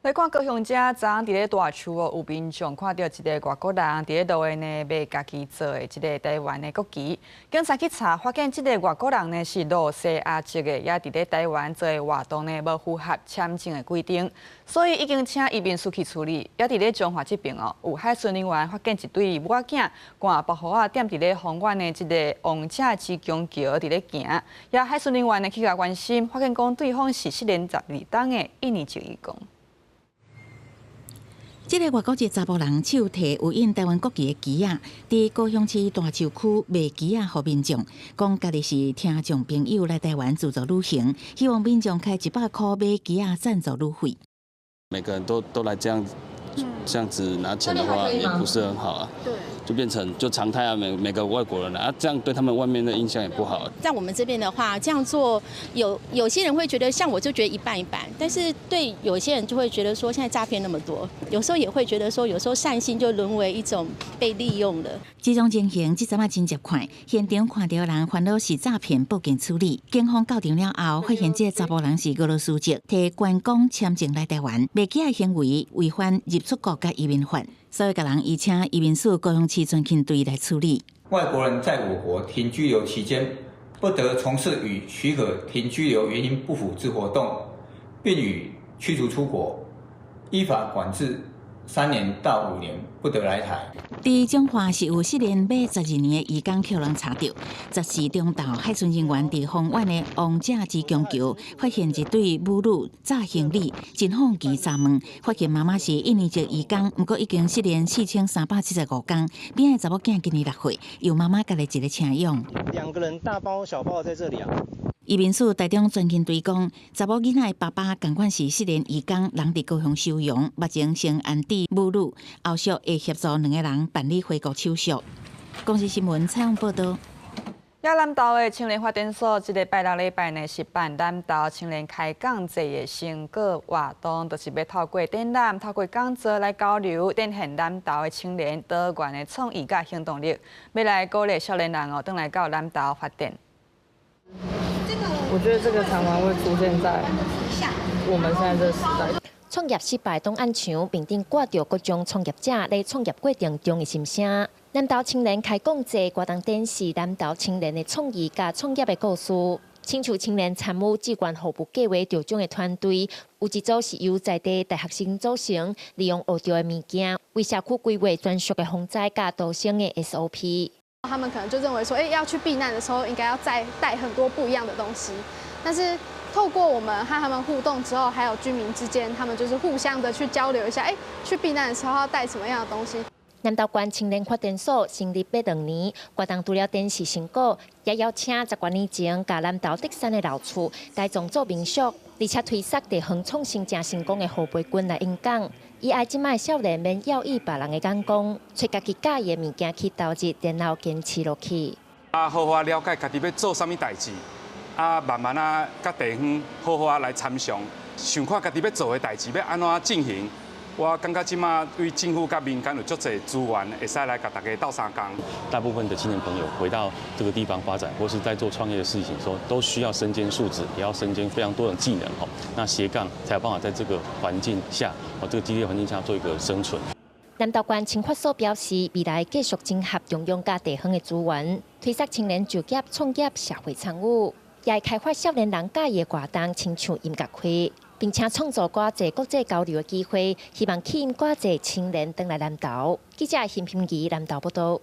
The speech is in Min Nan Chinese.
來看高雄遮，昨昏佇咧大樹哦，有民眾看著一个外國人佇咧路邊呢賣家己做的這个台灣的國旗。警察去查，發現這个外國人呢是露西亞籍的，也佇咧台灣做的活動呢無符合簽證的規定，所以已經請移民署去處理。也佇咧彰化這爿哦，有海巡人員發現一對母仔囝掛包袱仔踮佇咧豐原的這个王者之宮橋佇咧行，也海巡人員呢去共關心，發現講對方是失聯12冬的印尼籍移工。這个外國籍查埔人手提有印台灣國旗的旗仔，佇高雄市大樹區賣旗仔予民眾，講家己是聽眾朋友來台灣自助旅行，希望民眾開100箍買旗仔贊助旅費。每個人都來這樣子拿錢的話，也不是很好啊。就變成就常態啊，每個外國人啊，這樣對他們外面的印象也不好。在我們這邊的話，這樣做有些人會覺得，像我就覺得一半一半，但是對有些人就會覺得說，現在詐騙那麼多，有時候也會覺得說，有時候善心就淪為一種被利用了。這種情形這陣仔真習慣，現場看著人煩惱是詐騙，報警處理。警方到場了後，發現這個查埔人是俄羅斯籍，提觀光簽證來台灣，賣旗仔行為違反入出國佮移民法，所以共人移請移民署高雄市專勤隊來處理。外國人在我國停居留期間，不得從事與許可停居留原因不符之活動，並予驅逐出國，依法管制3年到5年，不得來台。佇彰化是有失聯欲12年的移工予人查著，14中晝海巡人員佇豐原的王者之宮橋發現一對母女紮行李，真好奇查問，發現媽媽是印尼籍移工，毋過已經失聯4375工，邊仔的查某囝今年6歲，由媽媽家己一个請養。兩個人大包小包在這裡啊。移民署台中專勤隊講，查某囡仔的爸爸仝款是失聯移工，人佇高雄收容，目前先安置母女，後續會協助兩个人辦理回國手續。公視新聞採訪報導。也南投的青年發展所，這个拜六禮拜呢是辦南投青年開講節的成果活動，就是欲透過展覽、透過講座來交流，展現南投的青年多元的創意佮行動力，欲來鼓勵少年人哦，轉來到南投發展。我覺得這個常常會出現在我們現在這個時代。創業失敗檔案牆，面頂掛著各種創業者佇創業過程中的心聲。南投青年開講節活動展示南投青年的創意佮創業的故事。親像青年參與志願服務計畫得獎的團隊，有一組是由在地大學生組成，利用學著的物件，為社區規劃專屬的防災佮逃生的 SOP。他們可能就認為說，欸，要去避難的時候，應該要再帶很多不一樣的東西。但是透過我們和他們互動之後，還有居民之間，他們就是互相的去交流一下，欸，去避難的時候要帶什麼樣的東西。南投縣青年發展所成立欲2年，活動除了展示成果，也邀請10多年前共南投特產的老厝改裝做民宿，而且推捒地方創生誠成功的何培軍來演講。伊愛這擺少年免猶豫別人的眼光，揣家己佮意的物件去投入，然後堅持落去。啊，好好了解家己欲做啥物代誌，啊，慢慢啊，佮地方好好啊來參詳，想看家己欲做的代誌欲按怎進行。我感覺這馬對政府佮民間有足濟資源，會使來共大家鬥相共。大部分的青年朋友回到這個地方發展，或是在做創業的事情，說都需要身兼數職，也要身兼非常多的技能吼。那斜槓才有辦法在這個環境下，哦，這個激烈環境下做一個生存。南投縣青發所表示，未來繼續整合中央佮地方的資源，推捒青年就業、創業、社會參與，也會開發少年人佮意的活動，親像音樂會。並且創造偌濟國際交流的機會，希望吸引偌濟青年轉來南投。記者邢平儀南投報導。